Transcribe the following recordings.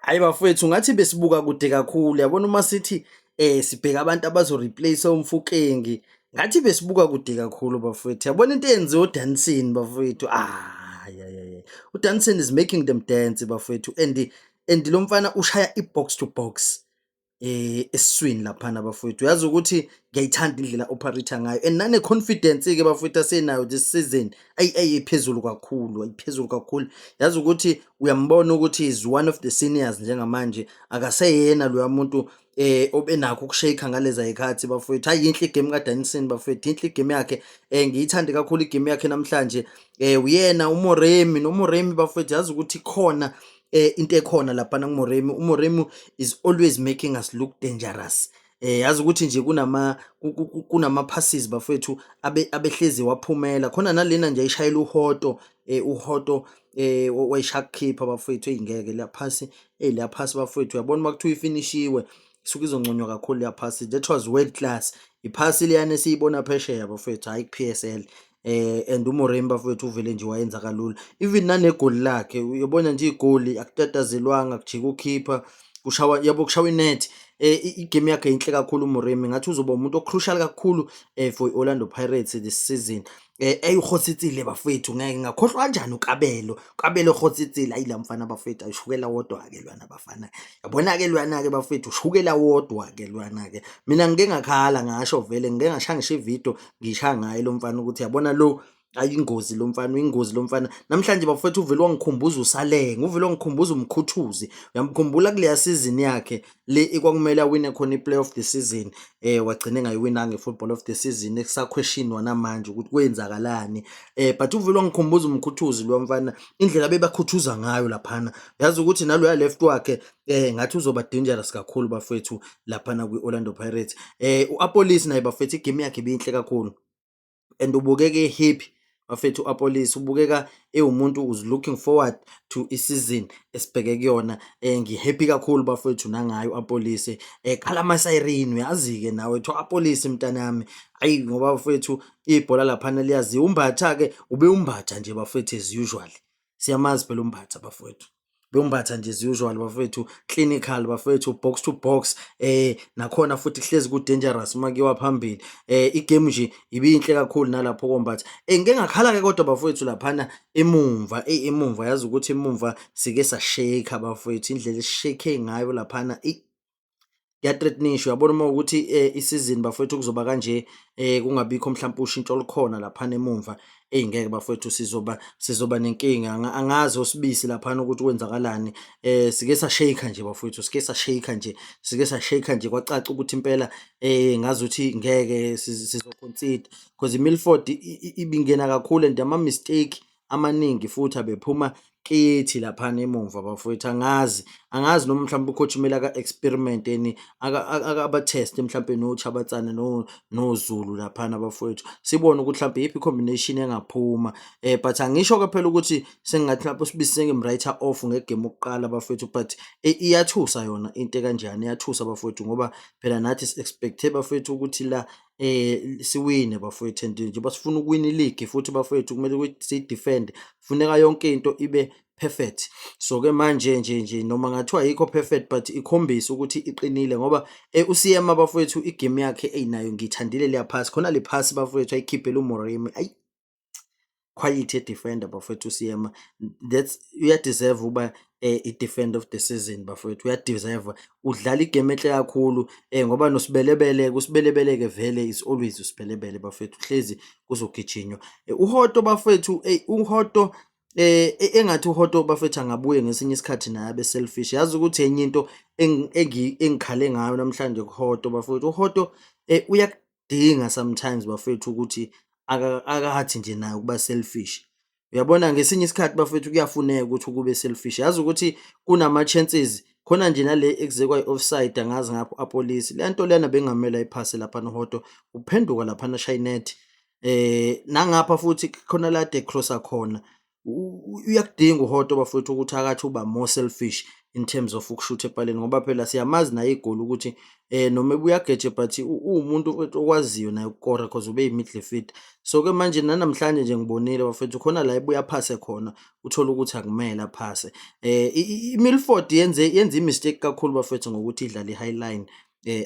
Hhayi bafowethu, ngathi besibuka kude kakhulu, yabona uma sithi sibheka abantu abazo-replace oMofokeng, ngathi besibuka kude kakhulu bafowethu. Yabona into eyenziwe uDansin bafowethu, ah ya ya ya. UDansin is making them dance bafowethu, and lo mfana ushaya i-box to box esiswini laphana bafowethu. Uyazi ukuthi ngiyayithanda indlela operate ngayo and nane-confidence-ke bafowethu asenayo this season, ayi ayi, iphezulu kakhulu, ayiphezulu kakhulu. Yazi ukuthi uyambona ukuthi is one of the seniors njengamanje, akaseyena loya muntu obenakho ukushake ngaleza yikhathi bafowethu. Hayi, yinhle igame kaDansin bafowethu, inhle igame yakhe, ngiyithande kakhulu igame yakhe namhlanje. Uyena uMoremi noMoremi bafowethu, yazi ukuthi khona into ekhona laphana kuMoremi. UMoremi is always making us look dangerous. Yazi ukuthi nje kunama passes bafowethu abe abehlezi waphumela khona, nalena nje ayishayela uHotto, uHotto wayishaya kukhipha bafowethu. Eyingeke leya phasi, leya phasi bafowethu, uyabona uma kuthiwa ifinishiwe isuke izonconywa kakhulu leya phasi. That was world class, iphasi leyana esiyibona phesheya bafowethu, hayi ku-PSL. And uMoremi bafowethu uvele nje wayenza kalula, even nanegoli lakhe, uyabona nje igoli akutatazelwanga, kujika ukhipha, kushawa, yabo, kushawa inet. Igame yakhe inhle kakhulu uMoremi, ngathi uzoba umuntu ocrucial kakhulu for i-Orlando Pirates this season. EyuKgotsitsile bafowethu, ngeke ngakhohlwa kanjani uKabelo, uKabelo Kgotsitsile. Ayi, la mfana bafowethu ayishukela wodwa-ke lwana bafana, yabona-ke lwana-ke bafowethu, ushukela wodwa-ke lwana-ke. Mina ngike ngakhala ngasho vele, ngike ngashaya ngisho ividiyo ngishaya ngaye lo mfana ukuthi yabona lo ayingozi lo mfana, uyingozi lo mfana. Namhlanje bafowethu uvele wangikhumbuza uSaleng, uvele wangikhumbuza uMkhuthuzi. Uyamkhumbula kuleya season yakhe le ekwakumele awine khona i-player of the season, wagcina engayiwinanga i-football of the season, ekusaquestionwa namanje ukuthi kwenzakalani, but uvele wangikhumbuza uMkhuthuzi lo mfana, indlela bebakhuthuza ngayo laphana. Yazi ukuthi naloya left wakhe ngathi uzoba dangerous kakhulu bafowethu laphana kwi-Orlando Pirates. U-Appollis naye bafethu, igame yakhe ibinhle kakhulu and ubukeka ehappy bafethu. U-Appollis ubukeka ewumuntu who's looking forward to isizini esibheke kuyona. Ngihappy kakhulu bafethu nangayo u-Appollis. Khala ama-siren, uyazi-ke nawe to Appollis mntanami. Ayi, ngoba bafethu ibhola laphana liyaziwa. UMbatha-ke ube uMbatha nje bafethu, as usual, siyamazi phela uMbatha bafowethu, bewumbatha nje as usual bafowethu, clinical bafowethu, box to box, nakhona futhi kuhlezi ku dangerous uma kuyiwa phambili. Igame nje ibinhle kakhulu nalapho kombatha. Ngike ngakhala ke kodwa bafowethu laphana emumva, emumva, yazi ukuthi emumva sike sashake bafowethu, indlela esishake ngayo laphana kuyathreatenisha. Uyabona uma ukuthi isizini bafowethu kuzoba kanje, kungabikho mhlawumbe ushintsho olukhona laphana emumva, eyingeke bafowethu, sizoba nenkinga. Angazi osibisi laphana ukuthi kwenzakalani. Sike sashake nje bafowethu, sike sashake nje, sike sashake nje, kwacaca ukuthi impela ngazuthi ngeke sizoconcede because iMilford ibingena kakhulu and ama mistake amaningi futhi abephuma kithi laphana emumva bafowethu. Angazi noma mhlawumbe ucoach kumele aka experiment eni aba-test mhlawumbe noChabatsane no noZulu laphana bafowethu, sibone ukuthi mhlawumbe iyiphi combination engaphuma. But angisho ke phela ukuthi sengathi mhlawumbe usibisi sengimwrite off ngegame okuqala bafowethu, but iyathusa yona into ekanjani, iyathusa bafowethu, ngoba phela nathi si-expecte bafowethu ukuthi la siwine bafowethu, and njengoba sifuna ukuwina ileague futhi bafowethu kumele ukuthi siyi-defend, funeka yonke into ibe perfect. So ke manje nje noma ngathiwa ayikho perfect, but ikhombisa ukuthi iqinile, ngoba uSeema bafowethu igame yakhe eyinayo ngiyithandile leya pass khona, le pass bafowethu ayikhiphele uMoremi, ayi, quality defender bafowethu uSeema. That's uyadeserve ukuba i-defender of the season bafowethu, uyadeserve, udlala igame enhle kakhulu, ngoba noSibelebele, kuSibelebele-ke vele is always uSibelebele bafowethu, hlezi kuzogijinywa. UHotto bafowethu, uHotto, engathi uHotto bafethu angabuye ngesinye isikhathi naye abe selfish. Yazi ukuthi enye into engikhale ngayo namhlanje kuHotto bafowethu, uHotto uyakudinga sometimes bafethu ukuthi akathi nje naye ukuba selfish. Uyabona ngesinye isikhathi bafethu kuyafuneka ukuthi kube selfish. Yazi ukuthi kunama chances khona nje nale ekuze kwayi-offside, angazi ngapho Appollis, le nto lena bengamele ayiphase laphana uHotto, uphenduka laphana ashaya inet. Nangapha futhi khona la de crossa khona, uyakudinga uHotto bafowethu ukuthi akathi uba more selfish. in terms of ukushutha epaleni, ngoba phela siyamazi naye igoli ukuthi noma ebuya geje, but uwumuntu okwaziyo naye ukukora 'cause ube yi-midfielder. So-ke manje nanamhlanje nje ngibonile, bafethu, khona la ebuya aphase khona, uthole ukuthi akumele aphase. I-Milford yenze i-mistake kakhulu, bafethu, ngokuthi idlale i-high line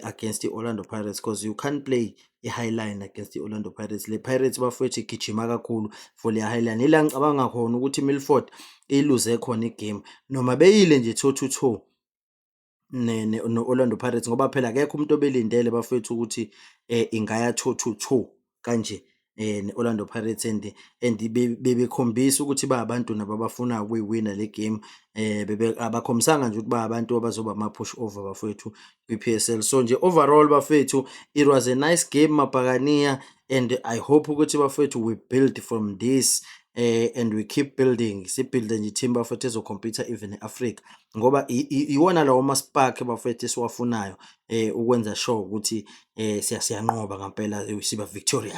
against i-Orlando Pirates, 'cause you can't play i-high line against i-Orlando Pirates. Le Pirates, bafowethu, igijima kakhulu for le high line. Ila ngicabanga khona ukuthi i-Milford iluze khona igame noma beyile nje toe to toe no-Orlando Pirates, ngoba phela akekho umuntu obelindele, bafowethu, ukuthi ingaya toe to toe kanje ne-Orlando Pirates and bebekhombisa ukuthi ba abantu nabo abafuna ukuyiwina le game. Abakhombisanga nje ukuthi ba abantu abazoba ama-push over, bafowethu, kwi-PSL. So nje overall, bafethu, it was a nice game, Mabhakaniya, and I hope ukuthi, bafethu, we build from this and we keep building, sibuilde nje team, bafethu, ezocompete even e-Africa, ngoba iwona lawo ma-spark, bafethu, esiwafunayo ukwenza sure ukuthi siyanqoba ngampela, siba victorious.